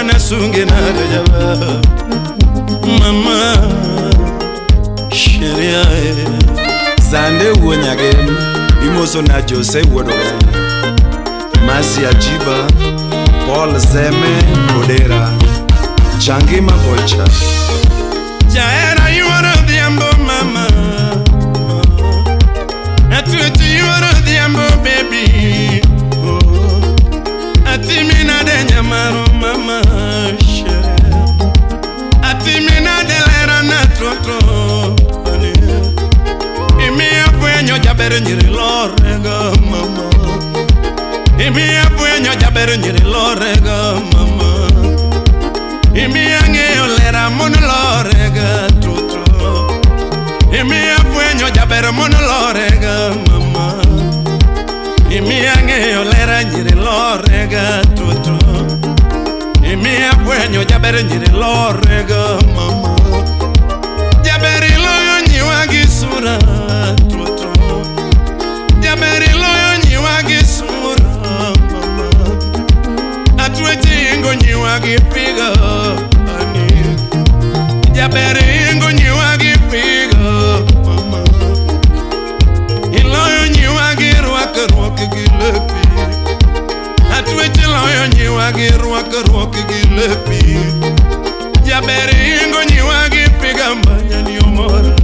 Idwana sungi nade jaba mama sheria Zande wuonyagem imoso na Jose wuodoganya Masi Ajiba Paul Zeme Odera Changima Bocha Jaera yuoro dhiambo mama Atuti yuoro dhiambo baby oh. Atimina de nyamaro mama sheria Atimina de lera na toto Imiya fwenyo jaber nyiri lorega mama Imiya fwenyo jaber nyiri lorega mama Imiya ng'eyo lera mon lorega toto Imiya fwenyo jaber mon lorega mama Imiya ng'eyo lera nyiri lorega toto Imiya fwenyo jaber nyiri lorega mama Jaber iloyo nyiwa gi sura toto Jaber iloyo nyiwa gi sura mama Atweche ingo nyiwa gi pigo ani Jaber ingo nyiwa gi pigo mama Iloyo nyiwa gi rwakruok gi lepi Atweche loyo nyiwa gi rwakruok gi lepi Jaber ingo nyiwa gi piga mbanyani omora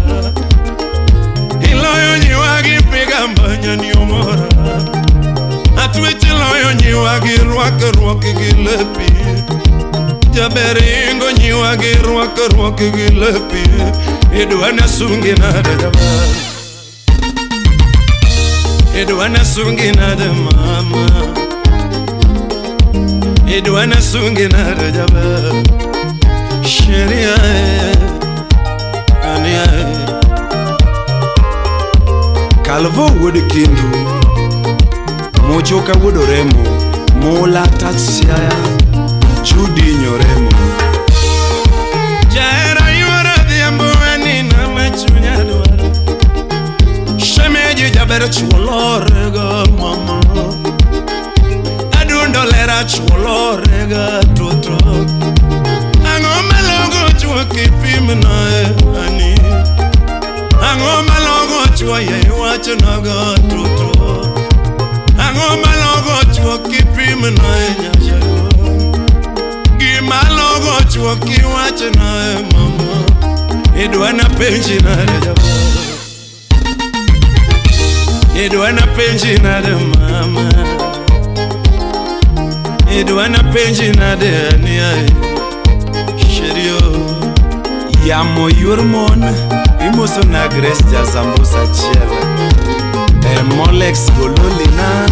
Iloyo nyiwa gi piga mbanyani omora Atweche loyo nyiwa gi rwakruok gi lepi Jaber ingo nyiwa gi rwakruok gi lepi Idwana sungi nade jaba Idwana sungi nade mama Idwana sungi nade jaba Sheria ania Kalvo wuod Kindu Mochoka wuod Oremo Mola Tatsiaya Chudi Nyoremo Jaera yuoro dhiambo anina machunya dwaro Shemeji jaber chuo lorega mama Adundo lera chuo lorega toto Ang'o malogo chuo kipimna ani Ang'o malogo chuo ye iwachnago toto Ang'o malogo chuo kipimna nyashago Gima logo chuo kiwachna mama Idwana penji nade jaba Idwana penji nade mama Idwana penji nade ania Sherio Yamo yor mon imoso na Grace Jazambusa chiel E Molex Gololina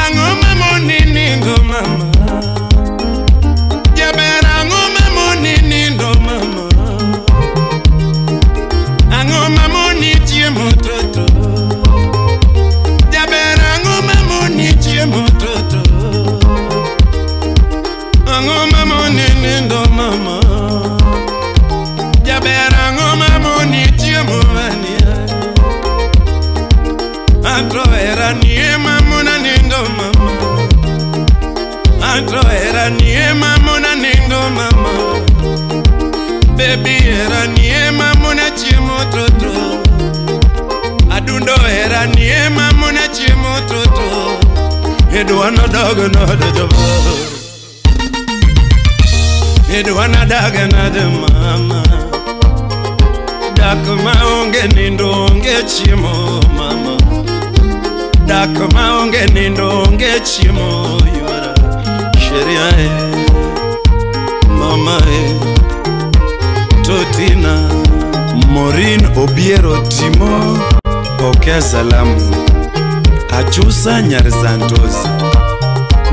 Ang'o mamoni nindo mama Jaber ang'o mamoni nindo mama Ang'o mamoni chiemo toto Jaber ang'o mamoni chiemo toto Ang'o mamoni nindo mama Jaber ang'o mamoni chiemo ania Antro era nie mamona nindo mama Antro era nie mamona nindo mama Baby era nie mamona chiemo toto Adundo era nie mamona chiemo toto Idwana daga nade jaba Idwana daga nade mama Dak maonge nindo onge chiemo mama Dak maonge nindo onge chiemo yuara Sheria e mama e Totina Morin Obiero Timo Pokea salamu Achusa Nyar Santos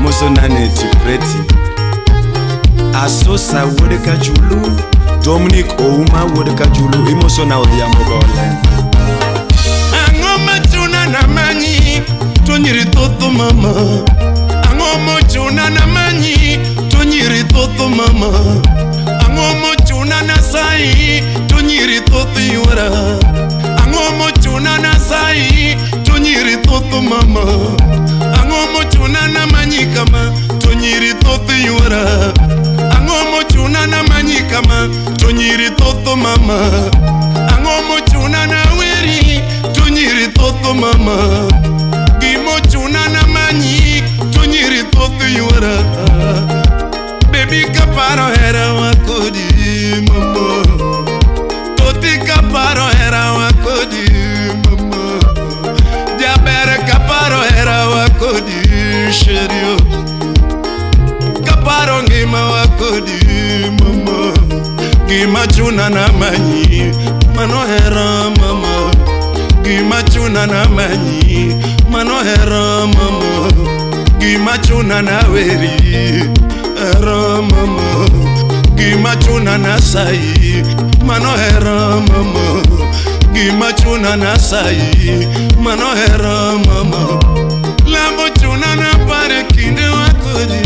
Mosonane Tipreti Asosa wuod Kachulu Dominic Ouma wuod Kachulu imosona Odhiambo Gole Ang'o machuna na manyi to nyiri thoth mama Ang'o mochuna na manyi to nyiri thoth mama Ang'o mochuna na sai to nyiri thoth yuora Ang'o mochuna na sai to nyiri thoth mama Ang'o Ang'o mochuna na manyi kama to nyiri thoth yuora. Ang'o mochuna na manyi kama to nyiri thoth mama. Ang'o mochuna na weri to nyiri thoth mama. Gimochuna na manyi to nyiri thoth yuora. Baby kaparo hera wa kodi mama. Toti kaparo hera wa kodi mama. Jaber kaparo hera wa kodi sherio. Kaparo ngima wa kodi mama. Gima chuna na manyi mano hera mama. Gima chuna na manyi mano hera mama. Gima chuna na weri hera mama. Gima chuna na sai mano hera mama. Gima chuna na sai mano hera mama. Lambo chuna na pare kinde wakodi.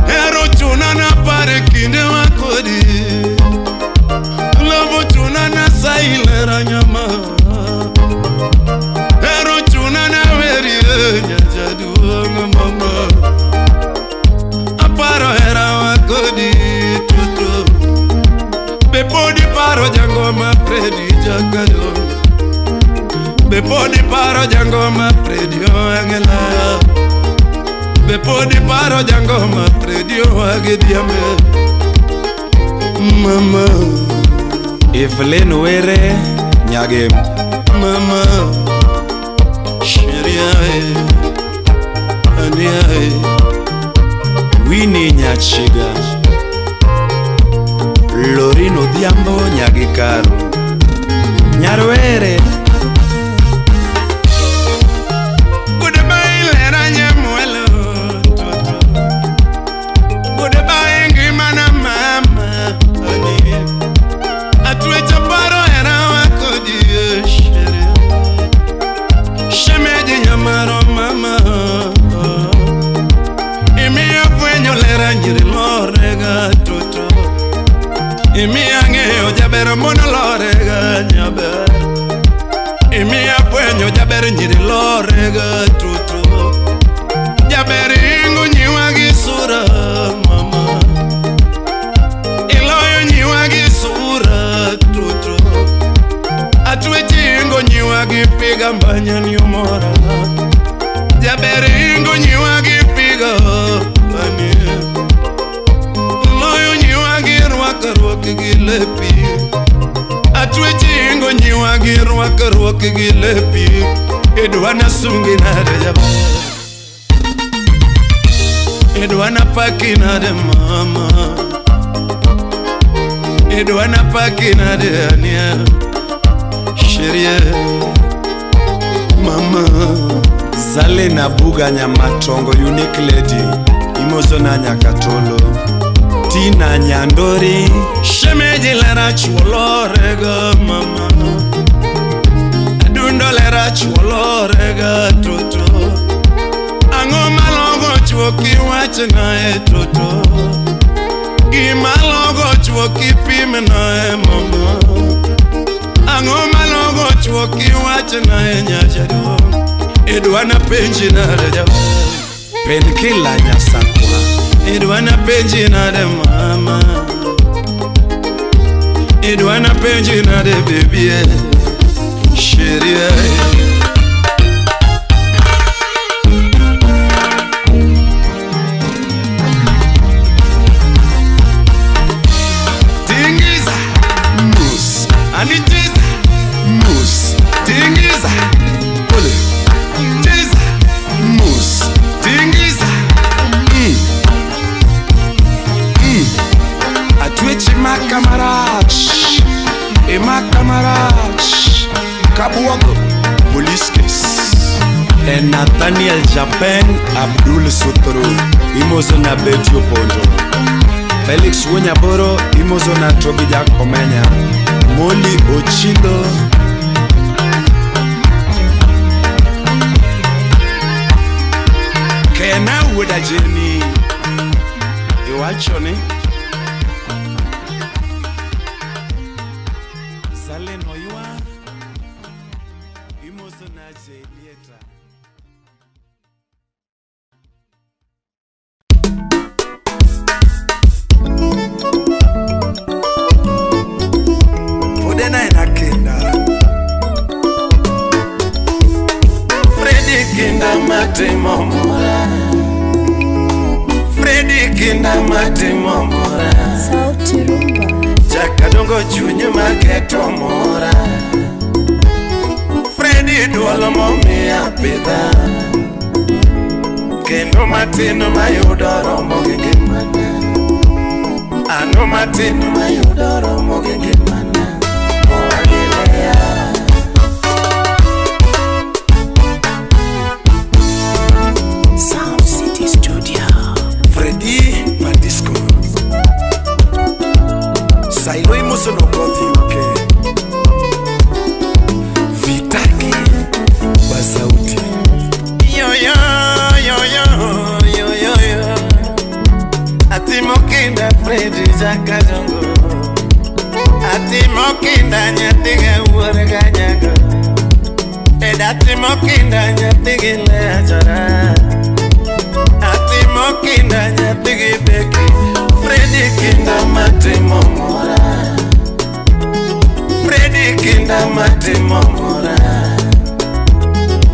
Hero chuna na pare kinde wakodi. Lambo chuna na sai lera nyama. Hero chuna na weri nyajaduong mama. Aparo hera wakodi tutu. Be podi paro jangoma Fredi jakado. Be podi paro jangoma Fredi oangela. Be podi paro jangoma Fredi oagediambe mama. Evelyn Were Nyagem mama. Sheria ania Winnie Nyachiga Lorino Odhiambo Nyagikaro Nyarwere. Goodbye lera nyamwelo toto. Goodbye ngima na mama ani. Atwecha paro era wakodi sheria. Shemeji nyamaro mama. Imiya fwenyo lera nyiri lorega toto. Imiya ng'eyo jaber mono lorega nyaber. Imiya fwenyo jaber nyiri lorega toto. Jaber ingo nyiwa gi sura mama. Iloyo nyiwa gi sura toto. Atwechi ingo nyiwa gi piga mbanya ni omora. Jaber ingo nyiwa gi piga ani. Loyo nyiwa gi rwakruok gi lepi. Atwechi ingo nyiwa gi rwakruok gi lepi. Idwa na sungi nade jaber. Idwa na paki nade mama. Idwa na paki nade ania. Sheria mama. Zale na buga nyamatongo unique lady imozo na nyakatolo Tina Nyandori. Shemeji lera chuolorega mama. Adundo lera chuolorega toto. Ang'o malogo chuo kiwachna e toto. Gima logo chuo kipimna e mama. Ang'o malogo chuo kiwachna e nyajaduong'. Idwa na penji nade jaber. Penkila Nyasakwa. Idwa na penji nade mama. Idwa na penji nade baby. Sheria. Tingiza mus anitiza mus tingiza pole. Tingiza mus tingiza Atwechi makamarach emakamarach Kabuogo police case. E Nathaniel Japan Abdul Sutro imozo na Betty Opondo. Felix Wunyaboro imozo na Toby Jakomenya. Molly Ochilo. Kena wuoda Jenny iwacho ni Sale noywa imozo na Jelieta. kinda matimo mora. Freddy kinda matimo mora. Sauti Rumba. Jakadongo chunye maketo mora. Freddy duolo momiya pidha. Kendo matino mayudo romo gi ngimana. Ano matino mayudo romo gi ngimana. Oagilea. Sound City Studio. Freddy Madisco. Sailo imoso no kothi uke. Vitaki wa sauti. Yo yo yo yo yo yo yo. Atimo kinda Freddy Jakadongo. Atimo kinda nyathige wuor ganyago. Atimo kinda nyathigi lechora. Atimo kinda nyathigi beki. Freddy kinda matimo mora. Freddy kinda matimo mora.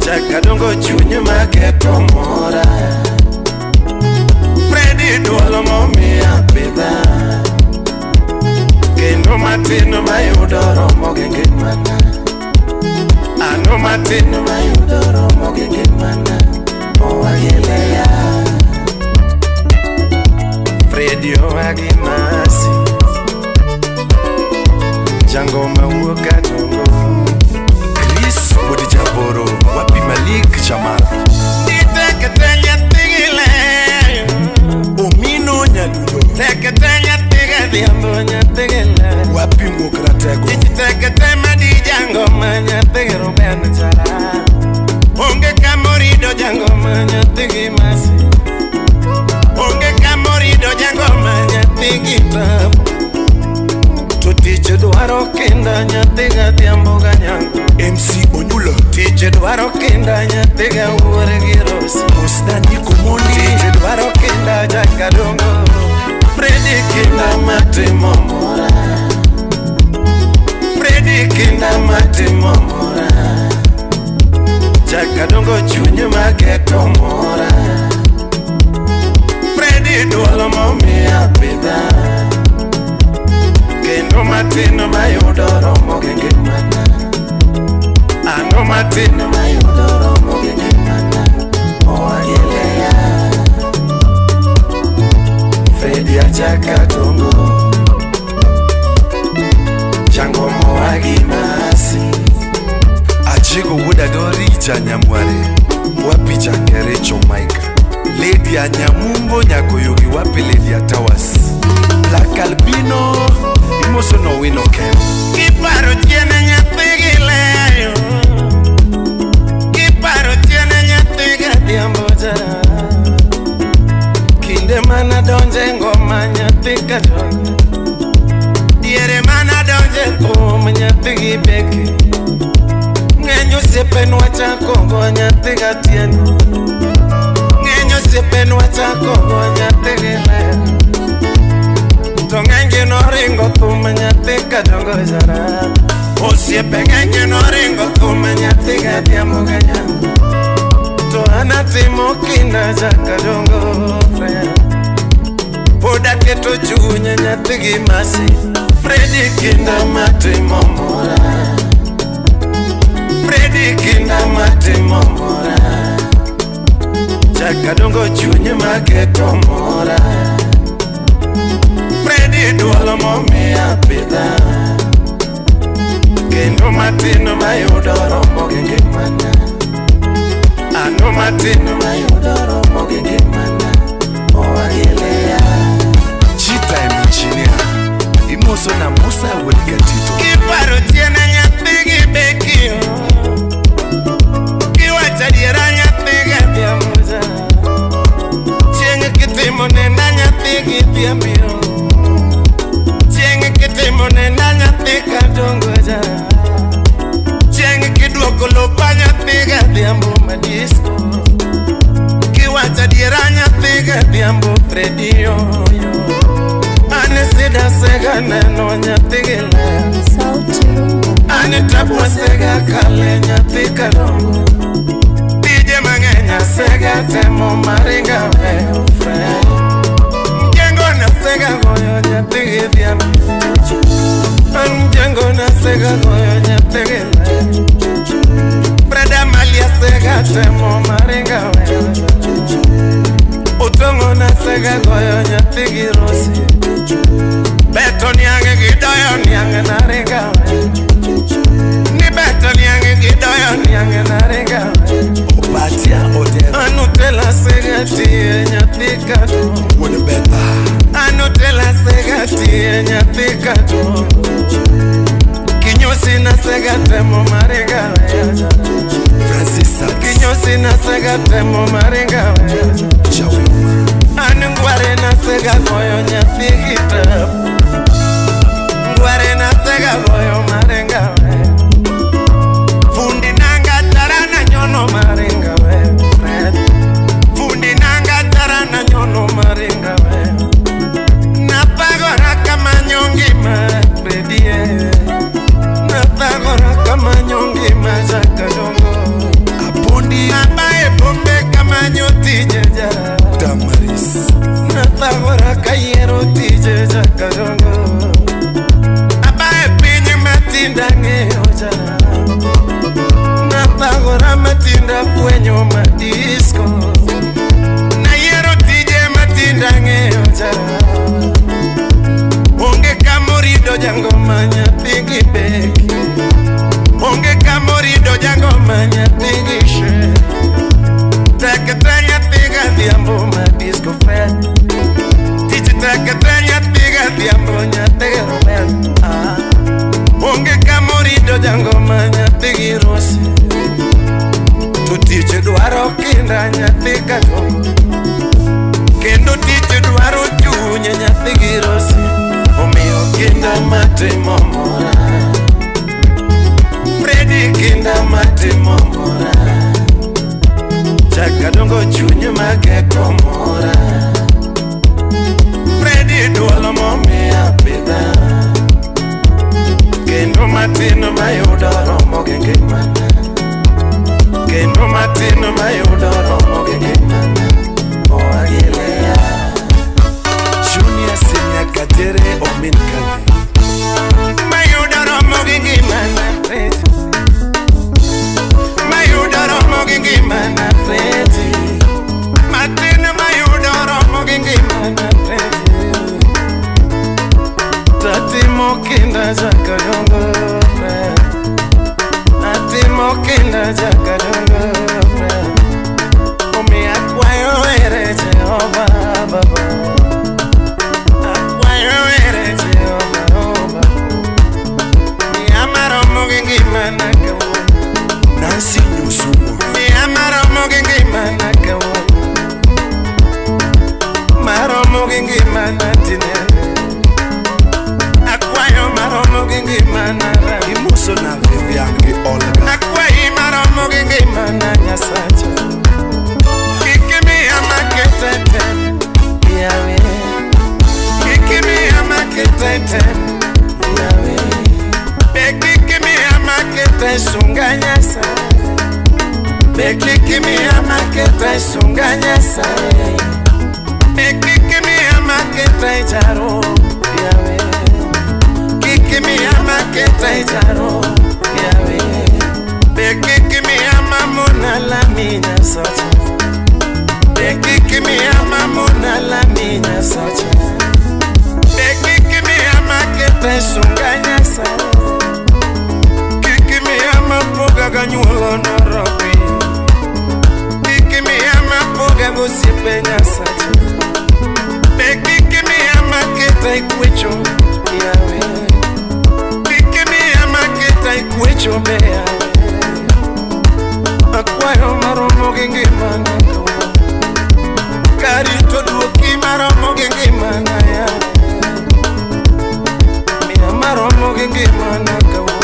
Jakadongo chunye maketo mora. Freddy duolo momiya pidha. Kendo matino mayudo romo gi ngimana. Ano matino mayudo romo gi ngimana. Oagilea. Freddy oagimasi. Jangoma wuok Kadongo. Chris wuod Jaboro wapi Malik Jamal. Nitekete nyathigi leyo. Omino Nyadundo. Tekete nyathigi adhiambo nyathigi leyo. Wapi Muok Ratego. Tekete madi jangoma nyathigi Ruben Jara. Onge kamorido jangoma nyathigi Masi. Onge kamorido jangoma nyathigi Tabu. To tich dwaro kinda nyathigi adhiambo ganyango. MC Onyulo. Tich dwaro kinda nyathigi wuor gi Rosi. Osna Niko Mondi. Tich dwaro kinda Jakadongo. Freddy kinda matimo mora. Freddy kinda matimo mora. Jakadongo chunye maketo mora. Freddy duolo momiya pidha. Kendo matino mayudo romo gi ngimana. Ano matino mayudo romo gi ngimana. Oagilea. Freddy Jakadongo. Jangomo agimasi. Ajigo wuod Adori Janyamware wapi Jakerecho Mike. Lady Anyamumbo Nyakoyogi wapi Lady Atawas. Black Albino imoso no wino ken. Kiparo chien nyathigi leyo. Kiparo chien nyathigi adhiambo cha. Kinde mana donje ngoma nyathi Kadongo. Diere mana donje thum nyathigi beki. Ng'eny osiepenwa chakogo nyathi Gatieno. Ng'eny osiepenwa chakogo nyathigi Leyo. To ng'enygi noringo thum nyathi Kadongo jara. Osiepe ng'enygi noringo thum nyathi Gadhiambo ganyango. To an atimo kinda Jakadongo friend. Pod aketo chunya nyathigi Masi. Freddy kinda matimo mora. Freddy kinda matimo mora. Jakadongo chunye maketo mora. Freddy duolo momiya pidha. Kendo matino mayudo romo gi ngimana. Ano matino mayudo romo gi ngimana. Oagilea. G-Time Engineer imoso na Musa wuod Gatito. Kiparo chien nyathigi beki. Kiwacho adiera nyathigi adhiambo cha. Chieng' kitimo nena nyathigi dhiambiro. Chieng' kitimo nena nyathi Kadongo cha. Chieng' kiduoko lopa nyathigi adhiambo Madisco. Kiwacho adiera nyathigi adhiambo Freddy yo yo. Ane sida sega neno nyathigi leyo. Sauti Rumba. Ane tabu sega kale nyathi Kadongo. Tije mang'eny sega temo maringa weyo Fred. Mjengo na sega goyo nyathi gi dhiang'. An mjengo na sega goyo nyathi gi dhiang'. Freda Malia sega temo maringa weyo. Otongo na sega goyo nyathi gi Rosi. Beto niange gi doyo niange na ringa weyo. Ni beto niange gi doyo niange na ringa weyo. Obadia Odero. Anutela sega tie nyathi kato. Wuod Betha. Anutela sega tie nyathi kato. Kinyosi na sega temo maringa weyo. Francis Sachs. Kinyosi na sega temo maringa weyo. Chawiuma. An ngware na sega goyo nyathi gi tap. Ngware na sega goyo maringa weyo. Fundi nanga tarana nyono maringa weyo Fred. Fundi nanga tarana nyono maringa weyo. Napagora kama nyongi ma Fredie. Napagora kama nyongi ma Jakadongo. Apondi. Nabae pombe kama nyotije jara. Damaris. Nathagora kayiero tije Jakadongo. Abae piny matinda ng'eyo jara. Nathagora matinda fwenyo madisco. Nayiero tije matinda ng'eyo jara. Onge kamorido jangoma nyathi gi beki. Onge kamorido jangoma nyathi gi she. Tek te nyathi gadhiambo madisco Fred. Tich tek te nyathi gadhiambo nyathi gi Robert. Onge kamorido jangoma nyathi gi Rosi. To tich dwaro kinda nyathi Kadongo. Kendo tich dwaro chuny nyathi gi Rosi. Omiyo kinda matimo mora. Fredi kinda matimo mora. Jakadongo chuny mageko mora. Fredi duol momiya pidha. Kendo matin mayudo romo gi ngimana. Kendo matin mayudo romo gi ngimana. Oa gi leya. Junior Senior Katere Omin Kali. Mayudo romo gi ngimana Fredi. Mayudo romo gi ngimana Fredi. Matin mayudo romo gi ngimana Fredi. Tatimo kinda Jakadongo Fred. Atimo kinda Jakadongo Fred. Omiyo akwayo ere Jehova Baba. Akwayo ere Jehova Baba. Miya maromo gi ngimana kawuono. Nancy Nyusumo. Miya maromo gi ngimana kawuono. Maromo gi ngimana tinende. Akwayo maromo gi ngimana ra. Imoso na Vivian gi Olga. Akwayi maromo gi ngimana Nyasacha. Kik imiya maketete yawe. Kik imiya maketete yawe. Be kik imiya makete sunga Nyasaye. Be kik imiya makete sunga Nyasaye. Be kik imiya makete jaro yawe. Kik imiya makete jaro yawe. Be kik imiya mamona lami Nyasacha. Be kik imiya mamona lami Nyasacha. Be kik imiya makete sunga Nyasaye. Kik imiya mapoga ganyuolo norobi. Kik imiya mapoga gosiepe Nyasacha. Be kik imiya makete ikwecho yawe. Kik imiya makete ikwecho be yawe. Akwayo maromo gi ngimana kawuono. Karito duoki maromo gi ngimana yawe. Miya maromo gi ngimana kawuono.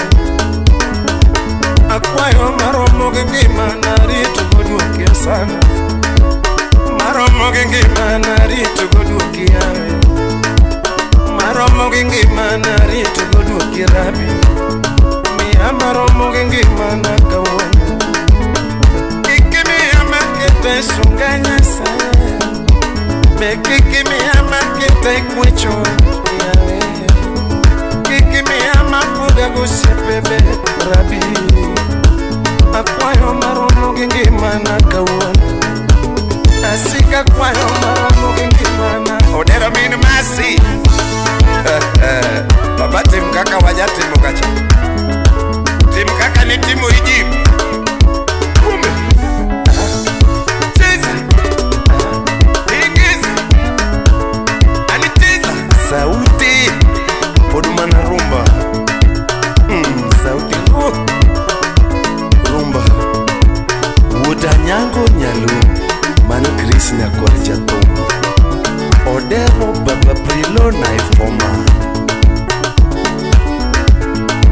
Akwayo maromo gi ngimana rito goduoki sana. Maromo gi ngimana rito goduoki yawe. Maromo gi ngimana rito goduoki rabi. Miya maromo gi ngimana kawuono. Kik imiya makete sunga Gosiepe be rabi. Akwayo maromo gi ngimana kawuono. Asika kwayo maromo gi ngimana. Odero min masi. Baba tim kaka wajatimo kacha. Tim kaka nitimo Egypt. Kume. Cheza. Ingiza. Anicheza. Sauti. Pod mana rumba. Sauti. Oh. Rumba. Wuod Anyango Nyalu. Mano Chris nyakwar jathum. Odero baba Prilo Naifoma.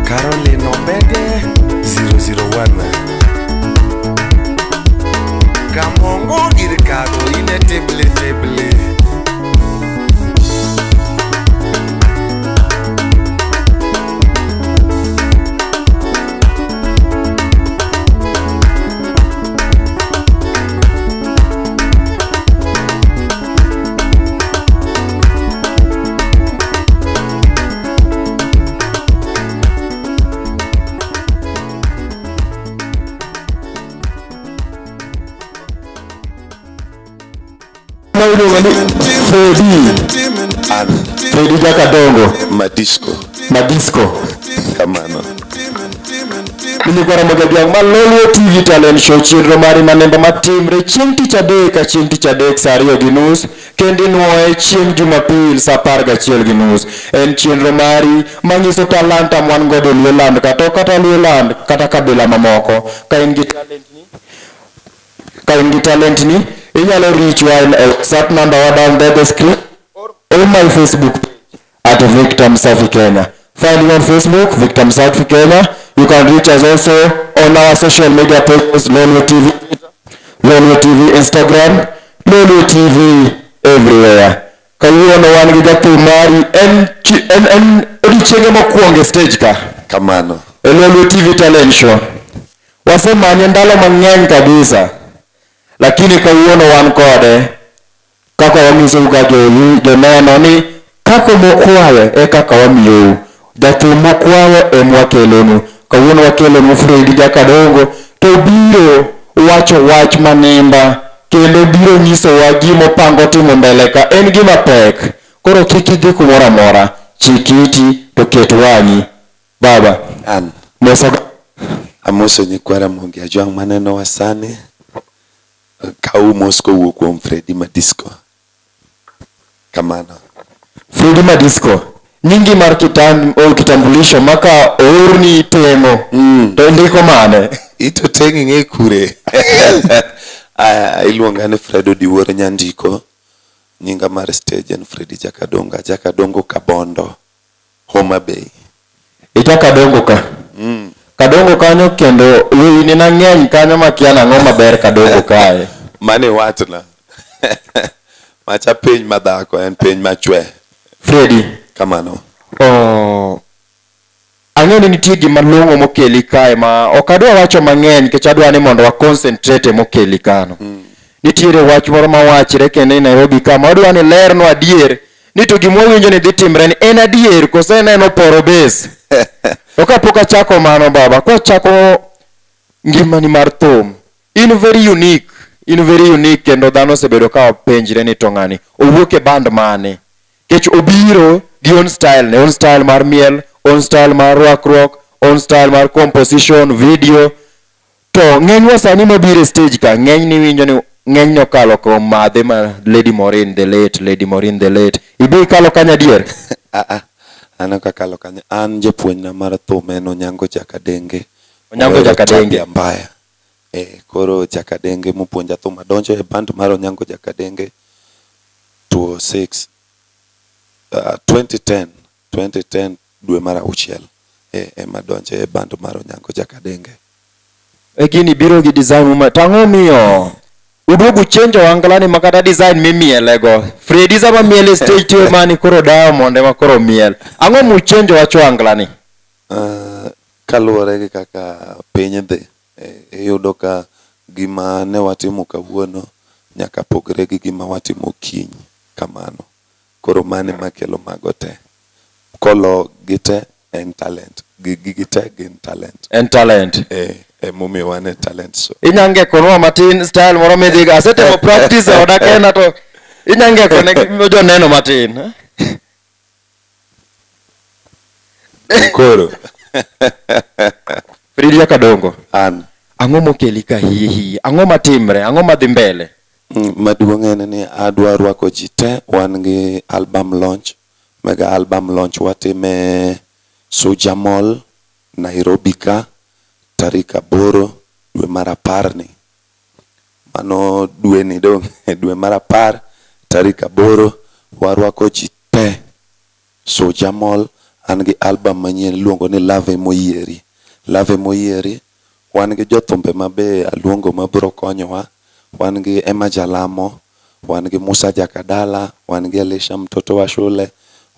Caroline Obede 001. Kamongo girkago ine teble teble. Fredi Jakadongo Madisco. Madisco. Kamano. Nilikuwa na magaji ma Lolwe TV Talent Show chenro mari manemba matimre chieng' tich adek ka chieng' tich adek saa 2:30 kendo inuoye chieng' Jumapil saa 11:30. En chenro mari manyiso talanta mwan godo e Luoland kata ok kata Luoland kata kabila mamoko. Ka in gi talent ni, ka in gi talent ni inyalo reach wa e WhatsApp number wa down there the screen or on my Facebook page at Victor Msafi Kenya. Find me on Facebook, Victor Msafi Kenya. You can reach us also on our social media pages, Lolwe TV, Lolwe TV Instagram, Lolwe TV everywhere. Kawuono wan gi jathum mari en odiochienge mokwongo e stage ka. Kamano. E Lolwe TV Talent Show. Wasemanye ndalo mang'eny kabisa. Lakini kawuono wan kode kaka wanyisou ga joneno ni kaka mokwayo e kaka wamiyou. Jathum mokwayo ema wakelonu. Kawuono wakelonu Fredi Jakadongo to biro wacho wach manimba kendo biro nyisowa gimopango timo mbele ka en gima pek. Koro kik idhi kumoro amora, chik iti to ket wang'i. Baba, An moso amoso nyikwa Ramogi Ajwang' manenowa sani. Kaw mos kowuok kuom Fredi Madisco. Kamano. Fredi Madisco, nyingi mar kitambulisho maka oorni teng'o to indiko mane? Ito teng' ing'e kure. Aya, iluonga ni Fred Odiwuor Nyandiko. Nyinga mar stage en Fredi Jakadongo. Jakadongo Kabondo, Homa Bay. Ijakadongo ka? Kadongo kanyo kendo wini nang'eny kanyo makia nang'o maber Kadongo kae. Mane watna. Macha piny madhako en piny machwe. Fredi. Kamano. Oh, ang'eyo ni nitie gima long'o mokeli kae ma ok adwa wacho mang'eny nikech adwa ni mondo wa concentrate mokeli kano. Nitiere wach moro mawachre kendo e Nairobi ka ma adwa ni lernwa adier ni to gima wawinjo ni dhi timre ni en adier kose en oporo base. To kapok achako mano baba, kwachako ngimani mar thum, in very unique, in very unique kendo dhano osebedo ka penjre ni to ng'ani owuok e band mane. Kech obiro gi own style ne, own style mar miel, own style mar rwakruok, own style mar composition, video. To ng'enywa sani mabiro e stage ka, ng'eny ni winjo ni ng'eny nokalo kuom madhe ma Lady Maureen the late, Lady Maureen the late. Ibi ikalo kanyo adier? An ok akalo kanyo. An japuonjna mar thum en Onyango Jakadenge. Onyango Jakadenge. Mbaya. Koro Jakadenge mopuonja thum. Adonjo e band mar Onyango Jakadenge 2006. 2010 dwe mar auchiel ema donjo e band mar Onyango Jakadenge. E gini biro gi design uma tang'o miyo uduogo change ohangla ni makata design mimielego. Fredi sama miel e stage tiyo mani koro Diamond ema koro miel. Ang'o muchenjo wach ohangla ni? Kaluwore gi kaka piny dhi, iyudo ka gima ne watimo kawuono nyaka pogre gi gima watimo kiny kamano. Koro mano ema kelo mago te. Kolo gi te En talent. Gigi te gin talent. En talent. Emomiyo wan e talent show. Inya ngekonwa matin style moro midhigo. Asetemo practice e oda kenda to inya ngekone joneno matin. Koro. Fredi Jakadongo. An. Ang'o mokeli ka hie hie? Ang'o matimre? Ang'o madhi mbele? Maduong' en ni adwa rwako ji te. Wan gi album launch. Mega album launch watime Suja Mall, Nairobi ka, tarik 8 dwe mar 10 ni. Mano dwe ni dong', dwe mar 10 tarik 8 warwako ji te Suja Mall. An gi album manyien iluongo ni Love Moyieri. Love Moyieri. Wan gi jothumbe mabe aluongo mabiro konyowa. Wan gi Emma Jalamo, wan gi Musa Jakadala, wan gi Elisha mtoto wa shule,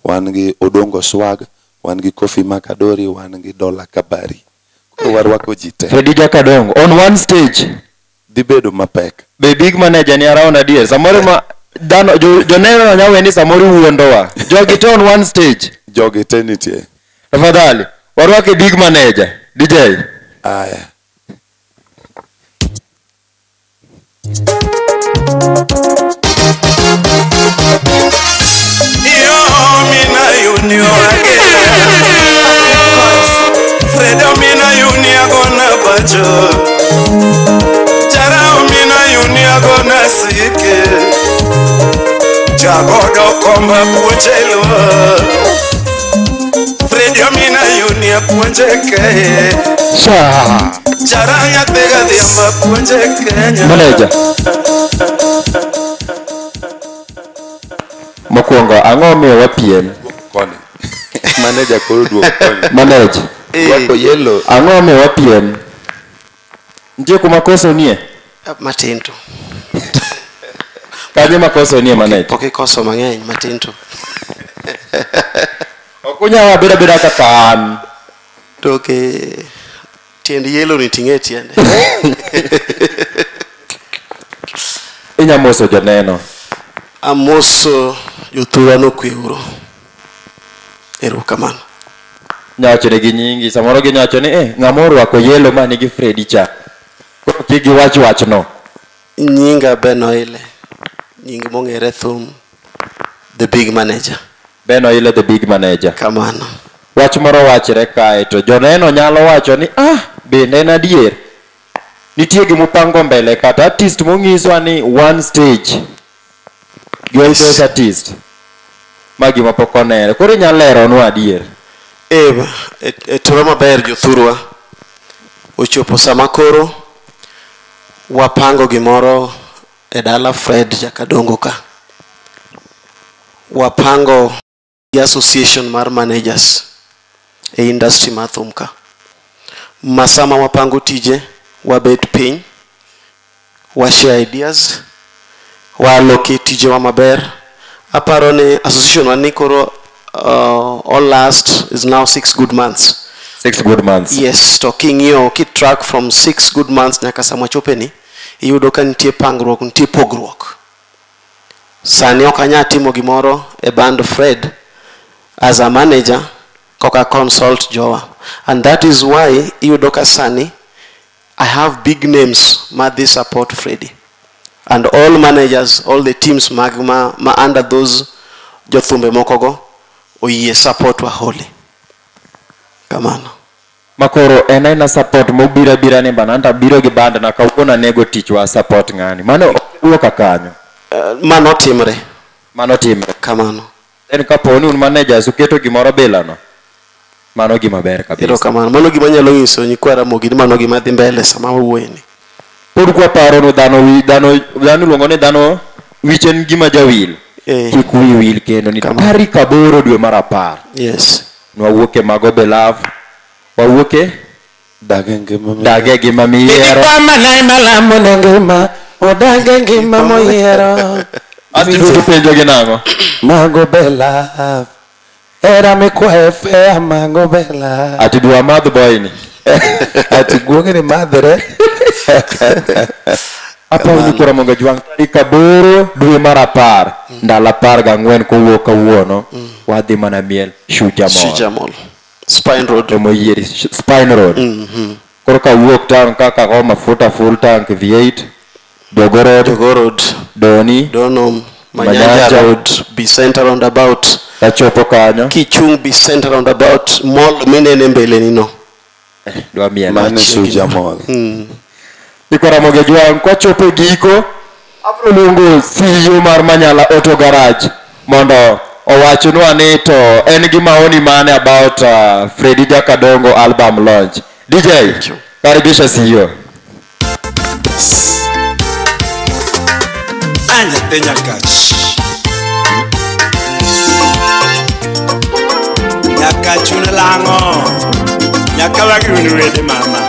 wan gi Odongo Swag, wan gi Kofi Makadori, wan gi Dola Kabari. Koro warwako ji te. Fredi Jakadongo on one stage. Dhi bedo mapek. Be big manager ni around adier. Samoro ma dhano joneno nyawe ni samoro wuondowa. Jogi te on one stage. Jogi te nitie. Tafadhali warwake big manager DJ. Aya. Yo mina yunio Fredo mina yunia gona bacho Chara mina yunia gona sike Jagodo komba puonjelo Fredo mina yunia puonje ke Sha Chara nyathega dhiamba puonje Kenya. Manager. Mokwongo ang'o miyo wapiem? Koni. Manager koro duok koni. Manager. Rwako yellow. Ang'o miyo wapiem? Nitie kuma koso nie? Matin to. Kanye makoso nie manager? Pok ikoso mang'eny matin to. Ok unyal bedo abeda kaka an. To ke tiend yellow ni ting'e tiende. Inya moso joneno. Amoso jothurwa nokweuru. Erokamano. Nyawacho negi nyingi, samoro ginyawacho ni ng'ama orwako yellow ma nigi Fredi cha. Koro kik giwach wachno. Nyinga Ben Oile. Nying mong'ere thum, the big manager. Ben Oile the big manager. Kamano. Wach moro wachre kae to joneno nyalo wacho ni bende en adier. Nitie gimupango mbele kata artist mong'iswa ni one stage. Gi all those artist. Ma gima pok onere. Koro inyalo leronwa adier. E toro maber jothurwa. Ochopo sama koro wapango gimoro e dala Fred Jakadongo ka. Wapango gi association mar managers e industry mar thum ka. Ma sama wapango tije, wabet piny, wa share ideas, wa allocate tijewa maber. Aparo ni association wa ni koro all last is now 6 good months. 6 good months. Yes, to king'iyo ki track from 6 good months nyaka sama chopeni, iyudo ka nitie pangruok, nitie pogruok. Sani ok anyal timo gimoro e band Fred as a manager koka consult jowa. And that is why iyudo ka sani I have big names ma dhi support Freddy. And all managers, all the teams mag ma under those jothumbe mokogo oyie support wa wholly. Kamano. Makoro en aina support mobiro abira ni bana anta biro gi band na kawuono anego tich wa support ng'ani. Mano wuok kanyo. Mano timre. Mano timre. Kamano. En kapo ni un managers uketo gimoro bilano. Mano gima ber kabisa. Erokamano. Mano gima anyalo nyiso nyikwa Ramogi ni mano gima dhi mbele sama wawuoyeni. Pod kwaparo ni dhano iluongo ni dhano wich en gima jawil. Kik wiyi wil kendo ni tarik 8 dwe mar 10. Yes. Nwawuok e Mago Be Love. Wawuok e Dage ngima Dage ngima miyiero. Malamo ne ngima, odage ngima moyiero. Asti duto penjo gi nang'o? Mago Be Love. Era mikwaye fea Mago Be Love. Ati dwa madh boy ni. Ati guogi ni madhre. Aparo ni koro Ramogi Ajwang' tarik 8 dwe mar 10 ndalo 14 kowuok kawuono wadhi mana miel Shuja Mall. Shuja Mall. Spine Road. Emoyieri Spine Road. Koro kawuok town kaka go mafuta full tank V8 Jogo Road. Jogo Road. Doni. Dono Manyanja Road, B Center roundabout. Tachopo kanyo. Kichung B Center roundabout mall minene mbele nino. Dwa miel. Mane Suja Mall. Ikora Jwang' kwachopo giko abro luongo CEO mar Manyala Auto Garage mondo owachnwa ni to en gi maoni mane about Freddy Jakadongo album launch. DJ, karibisha CEO. Anyathi Nyakach. Nyakach unalang'o. Nyaka wagi wede mama.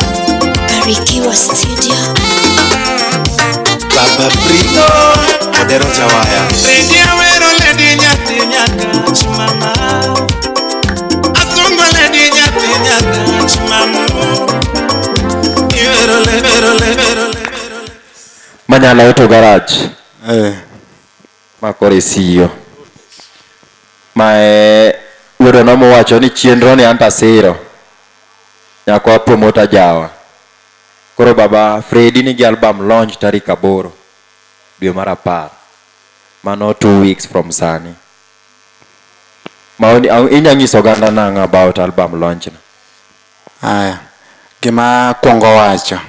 Barikiwa Studio. Baba Prito Odero Jawaya. Freddy awero lady nyathi Nyakach mama. Asungo lady nyathi Nyakach mama. Iwero le vero le vero le. Manyala Auto Garage. Makore CEO. Mae wuodo nomowacho ni chenro ni antasiro. Nyakwa promoter jawa. Koro baba Freddy nigi album launch tarik 8 dwe mar 10. Mano 2 weeks from sani. Maoni inya nyiso oganda nang'o about album launch no? Aya, gima kwongo wacho,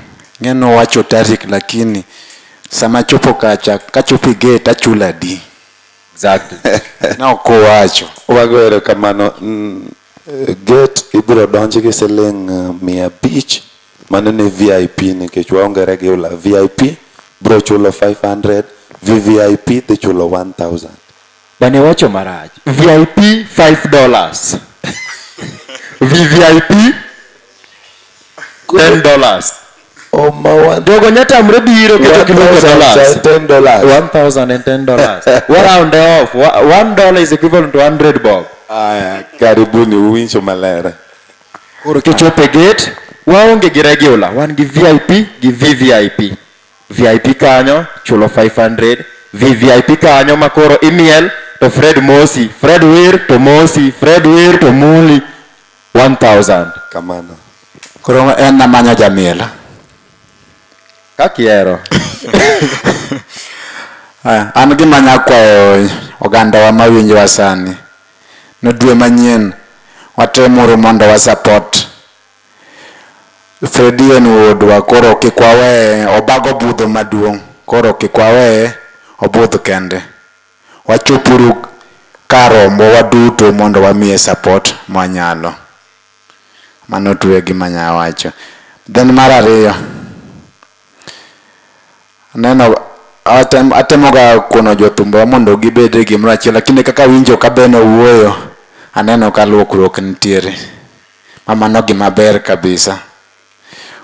ng'eno wacho tarik lakini sama chopo kacha, kachopo e gate achulo adi. Exactly. Ne ok owacho. Wago erokamano. Gate ibiro donji gi siling 500. Mano ne VIP nikech waonge regular. VIP bro chulo 500, VVIP dhi chulo 1000. Bane wacho marach. VIP $5. VVIP $10. Oh, ma Jogo nyatamre biro keto kiluongo dollars. $10. $1,010. Wa round off. $1 is equivalent to 100 bob. Aya, karibuni uwinjo maler. Koro kichopo e gate, waonge gi regular, wan gi VIP gi VVIP. VIP kanyo chulo 500, VVIP kanyo makoro imiel to Fred mosi, Fred wir to mosi, Fred wir to muli 1000. Kamano. Koro en namanyo jamiel. Kakiero. Aya, an gima anya kwayo ogandawa mawinjowa sani. No dwe manyien watemuru mondo wa support Freddy en wuodwa, koro kik waweye obago budho maduong', koro kik waweye obudh kende. Wachopuru karombo waduto mondo wamiye support mwanyalo. Mano tu e gima anya wacho. Then mar ariyo, aneno atemoga kono jothumbe mondo gibed e gimoro achiel, lakini kaka winjo ka Ben owuoyo, aneno ka lokruok nitiere. Ma mano gima ber kabisa.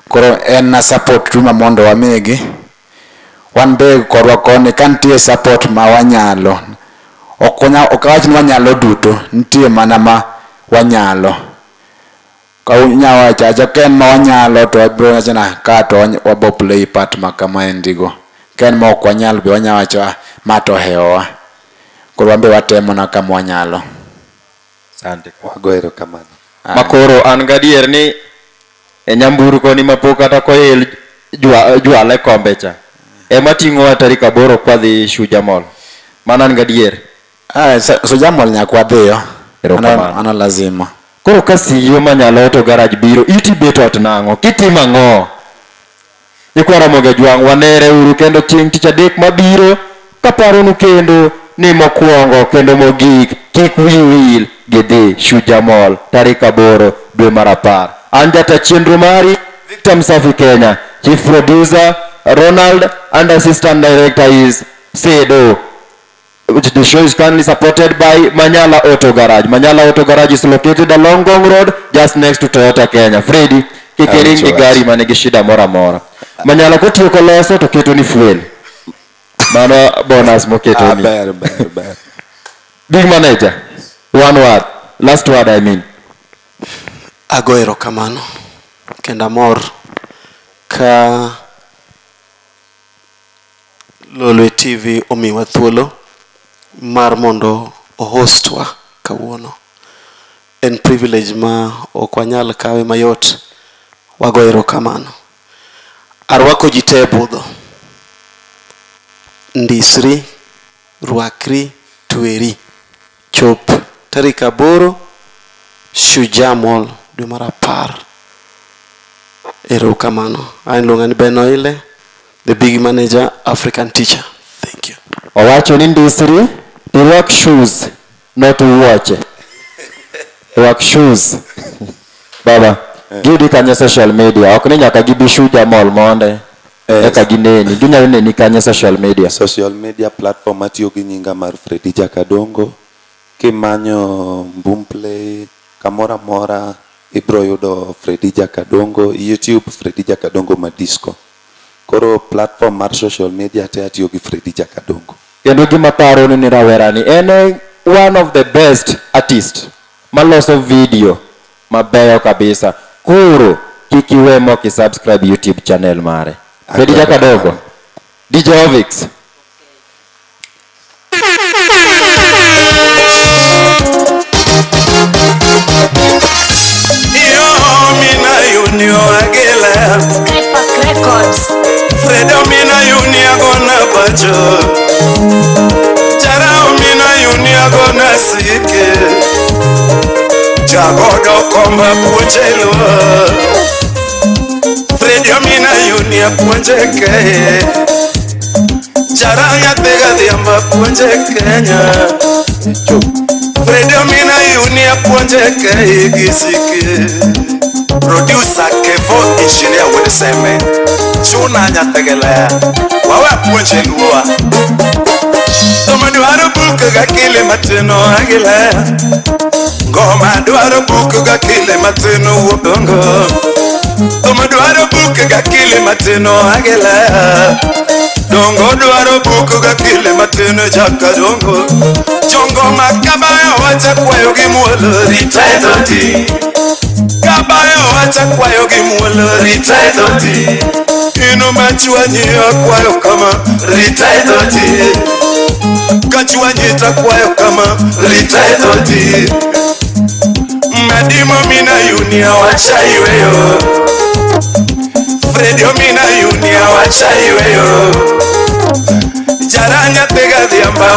Koro en na support tu ma mondo wamigi. Wan be korwa koni ka nitie support ma wanyalo. Ok awach ni wanyalo duto, nitie mana ma wanyalo. Ka unya wacho acha ka en ma wanyalo to wabiro wacho na ka to wabo play part ma kamaendigo. Ka en ma ok wanyal be wanya wacho ma to ohewowa. Koro wan be watemo na kama wanyalo. Asante. Wago erokamano. Makoro an gadier ni e nyamburko ni mapok kata koel jwale kombe cha. Ema ting'owa tarik 8 kwadhi Shuja Mall. Mano an gadier. Shuja Mall nyaka wadhiyo. Mano lazima. Koro ka CEO Manyala Auto Garage biro, iti bet ot nang'o? Kitimo ang'o? Nyikwa Ramogi Jwang' wanere uru kendo chieng' tich adek mabiro kaparonu kendo ni mokwongo kendo mogik kik wiu wil gi dhi Shuja Mall tarik 8 dwe mar 10. An jata chenro mari Victor Msafi Kenya, Chief Producer Ronald and Assistant Director is Sedo. The show is kindly supported by Manyala Auto Garage. Manyala Auto Garage is located along Ngong Road, just next to Toyota Kenya. Freddy, kik iring gi gari manigi shida moro amora. Manyala kotieko loso to ketoni fuel. Mano bonus moketoni. Ber, ber, ber. Big manager, one word, last word I mean. Ago erokamano kendo amor ka Lolwe TV omiwa thuolo mar mondo ohostwa kawuono. En privilege ma ok wanyal kawe mayot. Wago erokamano. Arwako ji te e budho. Ndisri, rwakri, tweri. Chop tarik 8 Shujaa Mall dwe mar 10. Erokamano. An iluonga ni Ben Oile, the big manager, African teacher. Thank you. Owacho ni ndisri, irwak shoes, not wuoche. Rwak shoes. Baba, giyudi kanye social media. Ok ni nyaka gibi Shujaa Mall monde. Eka gineni. Ginyalo neni kanye social media. Social media platform atiyo gi nyinga mar Freddy Jakadongo. Kimanyo Boomplay, kamoro amora ibro yudo Freddy Jakadongo, YouTube Freddy Jakadongo Madisco. Koro platform mar social media te atiyo gi Freddy Jakadongo. Kendo gima paro ni rawera ni en one of the best artist maloso video mabeyo kabisa. Koro kik iwe mok i-subscribe YouTube channel mare. Freddy Jakadongo, DJ Ovix. Skypark Records. Fredo mina yunia gona bacho. Chara mina yunia gona sike. Jagodo komba puonjelo. Fredo mina yunia puonje ke. Chara nyathiga dhiamba puonje Kenya. Fredo mina yunia puonje ke gisike. Producer Kevo Engineer Wilseme Chuna nyategelea wawe puonje luwa. Ngoma dwaro buk ga kile mateno agile. Ngoma dwaro buk ga kile mateno wobongo. Ngoma dwaro buk ga kile mateno agile. Dongo dwaro buk ga kile mateno chaka dongo. Jongo makabayo wacha kwayo gi muolo ritaidoti. Kabayo wacha kwayo gi muolo ritaidoti. Ino machwanyi akwayo kama ritaidoti. Kachwanyi takwayo kama ritaidoti. Madimo mina yunia wacha iweyo. Fredio mina yunia wacha iweyo. Jaranya tega dhiamba